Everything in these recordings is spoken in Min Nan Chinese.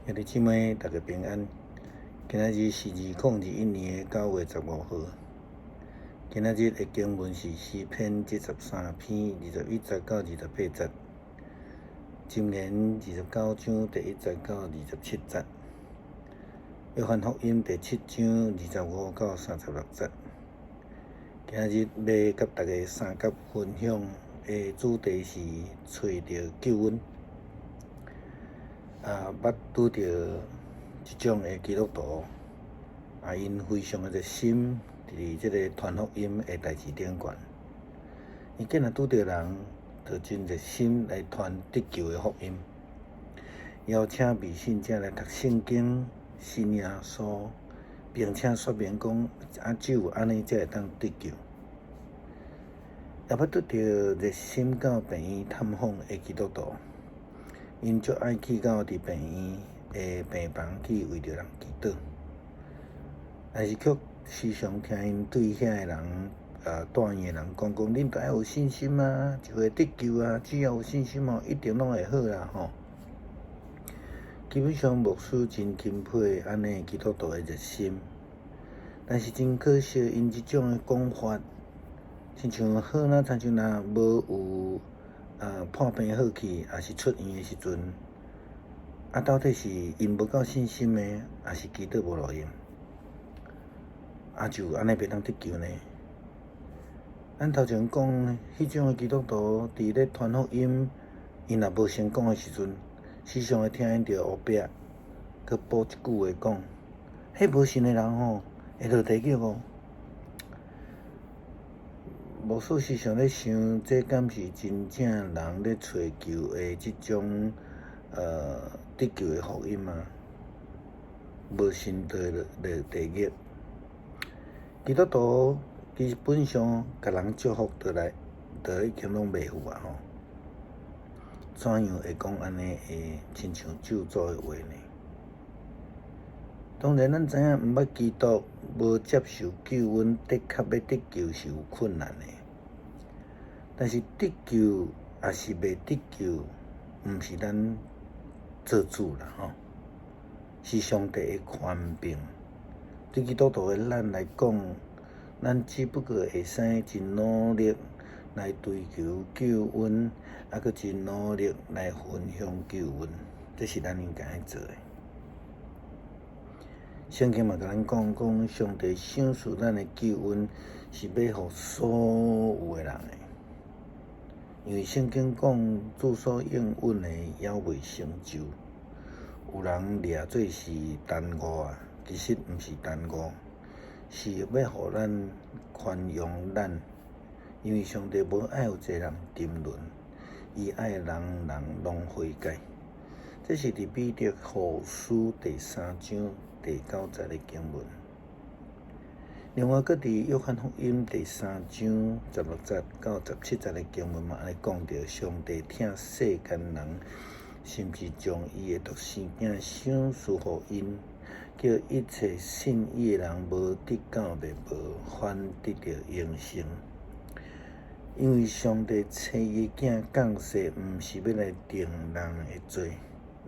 兄弟姊妹，大家平安。今仔日是2021年9月15號。今仔日的經文是詩篇73篇21節到28節，箴言29章第1節到27節，約翰福音第7章25到36節。今仔日欲佮大家相佮分享的主題是揣著救恩。捌拄著這種的基督徒，𪜶非常的熱心佇這個傳福音的代誌頂懸。伊見若拄著人，就真熱心來傳得救的福音，邀請未信者來讀聖經、信耶穌，並且說明講，只有按呢才會當得救。也捌拄著熱心到病院探訪的基督徒。𪜶足愛去到佇病院的病房去為著人祈禱，但是卻時常聽𪜶對遐个人，帶院的人講講，恁著愛有信心啊，就會得救啊，只要有信心哦，一定攏會好啦吼。基本上牧師真欽佩按呢基督徒的熱心，但是真可惜，𪜶這種的講法，親像好若親像若無有破病好去，抑是出院的時陣，到底是𪜶無夠信心呢，抑是祈禱無路用？就按呢袂當得救呢？咱頭前講，彼種的基督徒佇咧傳福音，𪜶若無成功的時陣，時常會聽𪜶佇後壁閣補一句話講：彼無信的人吼，會落地獄哦。牧師時常咧想，這敢是真正人咧揣求的這種得救的福音嗎？無信就會落地獄。基督徒基本上共人祝福倒來，就已經攏袂赴啊吼。怎樣會講按呢會親像咒詛的話呢？當然，咱知影毋捌基督，無接受救恩，的確欲得救是有困難的。但是得救抑是袂得救，毋是咱做主啦吼，是上帝的權柄。對基督徒的咱來講，咱只不過會使真努力來追求救恩，閣真努力來分享救恩，這是咱應該愛做的。聖經嘛共咱講，講上帝賞賜咱的救恩是欲予所有的人的，因為聖經講主所應允的猶未成就，有人掠做是耽誤啊，其實毋是耽誤，是欲予咱寬容咱，因為上帝無愛有一個人沉淪，伊愛人人攏悔改。這是佇彼得後書第3章第9節的經文。另外，閣佇約翰福音第3章16節到17節的經文嘛，按呢講著上帝疼世間人，甚至將伊的獨生囝賞賜予𪜶，叫一切信伊的人無得到滅亡，反得著永生。因為上帝差伊的囝降世，毋是欲來定人的罪，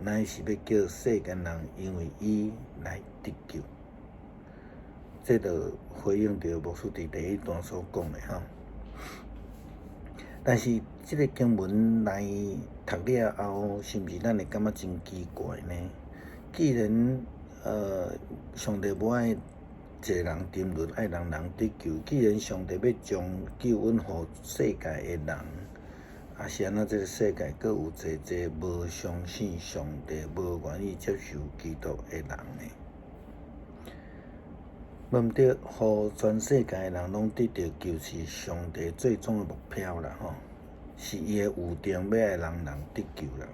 乃是欲叫世間人因為伊來得救。這就回應著牧師佇第一段所講的吼。但是這個經文來讀了後，是毋是咱會感覺真奇怪呢？既然上帝無愛一個人沉淪，愛人人得救。既然上帝欲將救恩予世界的人，是按怎這個世界閣有濟濟無相信上帝、無願意接受基督的人呢？無毋對，予全世界的人攏得著救是上帝最終的目標啦吼，是伊的預定欲愛人人得救啦。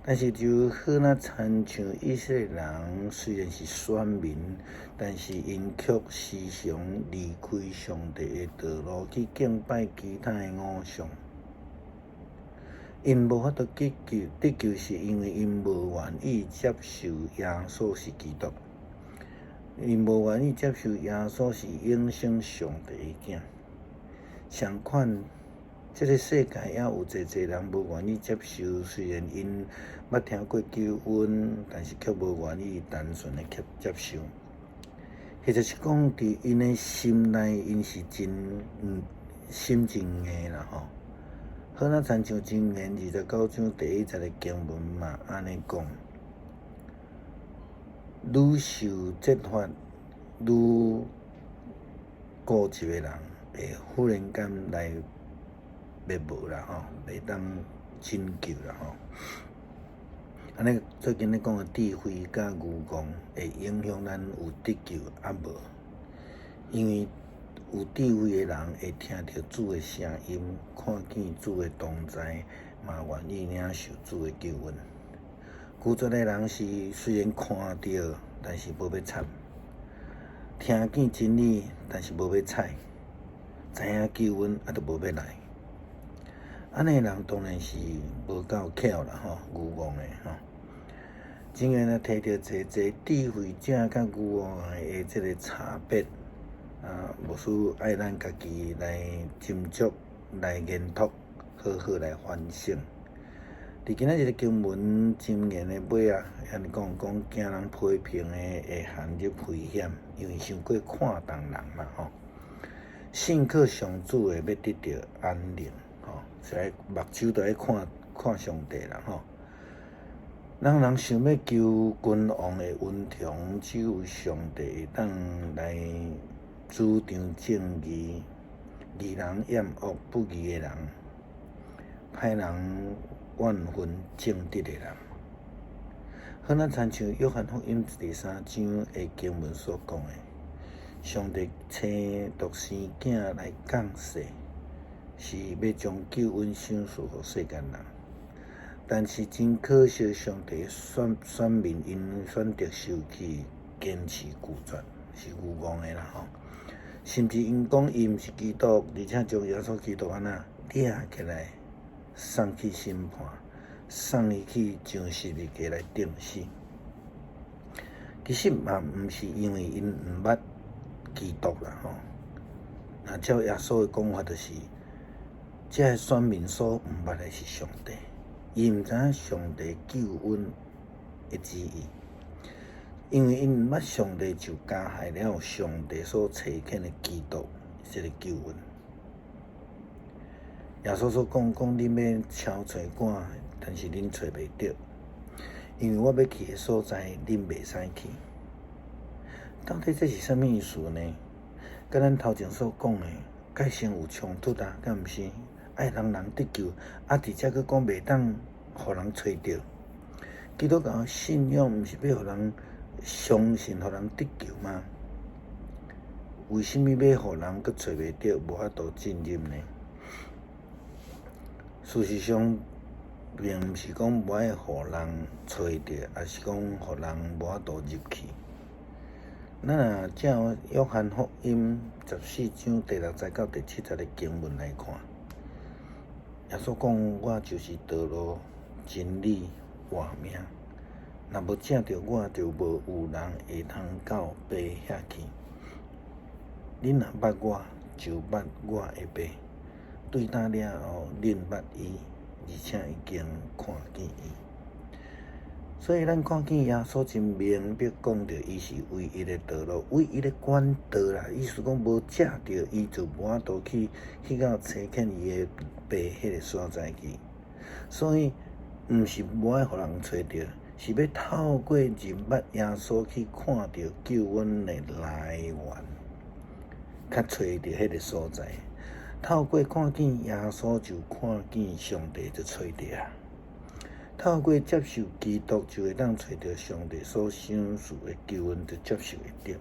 但是就好若親像以色列人，雖然是選民，但是𪜶卻時常離開上帝的道路，去敬拜其他的偶像。𪜶無法度得救，得救是因為𪜶無願意接受耶穌是基督，𪜶無願意接受耶穌是永生上帝的囝。相款，這个世界猶有濟濟人無願意接受，雖然𪜶捌聽過救恩，但是卻無願意單純的去接受。或者是講，佇𪜶的心內，𪜶是真心真硬啦吼。好，若親像箴言29章第一節的經文嘛，按呢講：愈受責罰，愈固執的人，會忽然間來滅無啦吼，袂當拯救啦吼。按呢最近咧講的智慧佮愚戇，會影響咱有得救抑無？因為有智慧的人會聽著主的聲音，看見主的同在，嘛願意領受主的救恩。拒絕的人是雖然看著，但是無欲插；聽見真理，但是無欲採；知影救恩，啊，都無欲來。按呢人當然是無夠巧啦吼，愚戇的吼。箴言若提著濟濟智慧者佮愚戇的這个差別，啊，牧師愛咱家己來斟酌、來研讀，好好來反省。佇今仔日的經文箴言的尾啊，按呢講講驚人批評的會陷入危險，因為傷過看重人嘛吼。信靠上主的欲得著安寧吼，所以目睭都愛看看上帝啦吼。咱人想欲求君王的恩寵，只有上帝會當來主張正義。義人厭惡不義的人，歹人怨恨正直的人。好，咱親像約翰福音第三章的經文所講的，上帝差獨生囝來降世，是欲將救恩賞賜予世間人。但是真可惜，上帝選選民𪜶選擇受氣，堅持拒絕，是愚戇的啦吼。甚至𪜶講伊毋是基督，而且將耶穌基督按怎掠起來，送去審判，送伊去上十字架來釘死。其實嘛，毋是因為𪜶毋捌基督啦吼。若照耶穌的講法，就是這个選民所毋捌的是上帝，伊毋知影上帝救恩的旨意，因為𪜶毋捌上帝，就加害了上帝所差遣的基督這个救恩。耶穌所講講，恁欲敲揣我，但是恁揣袂著，因為我欲去的所在，恁袂使去。到底這是啥物意思呢？佮咱頭前所講的，界成有衝突啊，敢毋是？愛予人得救，啊，佇遮閣講袂當予人揣著。基督教信仰毋是欲予人相信，予人得救嗎？為啥物欲予人閣揣袂著，無法度進入呢？事實上，並毋是講無愛予人揣著，抑是講予人無法度入去。咱若照約翰福音14章第六節到第七節的經文來看，耶穌講：我就是道路、真理、活命。若無藉著我，就無有人會通到爸遐去。恁若捌我，就捌我的爸。對今了後，恁捌伊，而且已經看見伊。所以咱看見耶穌真明白講著，伊是唯一的道路，唯一的管道啦。意思講無藉著伊，就無法度去去到差遣伊的爸彼个所在去。所以，毋是無愛予人揣著，是欲透過認捌耶穌去看著救恩的來源，較揣著彼个所在。透過看見耶穌，就看見上帝，就揣著啊。透過接受基督，就會當揣著上帝所賞賜的救恩，就接受會著。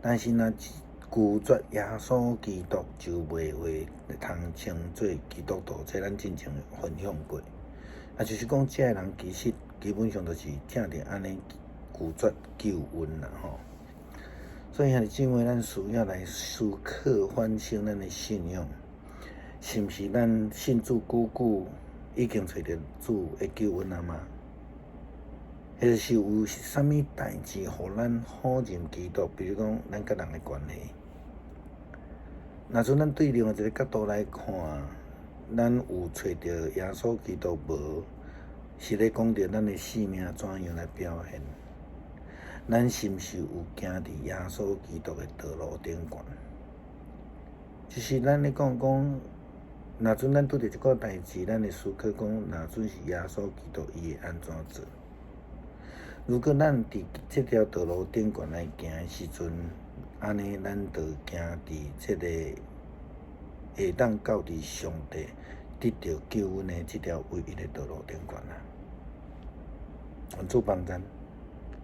但是若拒絕耶穌基督，就袂會通稱做基督徒。這咱進前分享過。啊，就是講，這个人其實基本上就是正佇按呢拒絕救恩啦吼。所以兄弟姊妹，咱需要來思考反省咱的信仰，是毋是咱信主久久已經揣著主的救恩啊嗎？或者是有啥物代誌予咱否認基督？比如講，咱佮人的關係，若陣咱對另外一个角度來看，咱有揣著耶穌基督無？是咧講著咱的生命怎樣來表現？咱是毋是有行佇耶穌基督的道路頂懸？就是咱咧講講，若陣咱拄著一個代誌，咱會思考講，若陣是耶穌基督，伊會按怎做？如果咱佇這條道路頂懸來行的時陣，按呢咱就行佇這个會當到佇上帝得著救恩的這條唯一的道路頂懸啊！願主幫咱。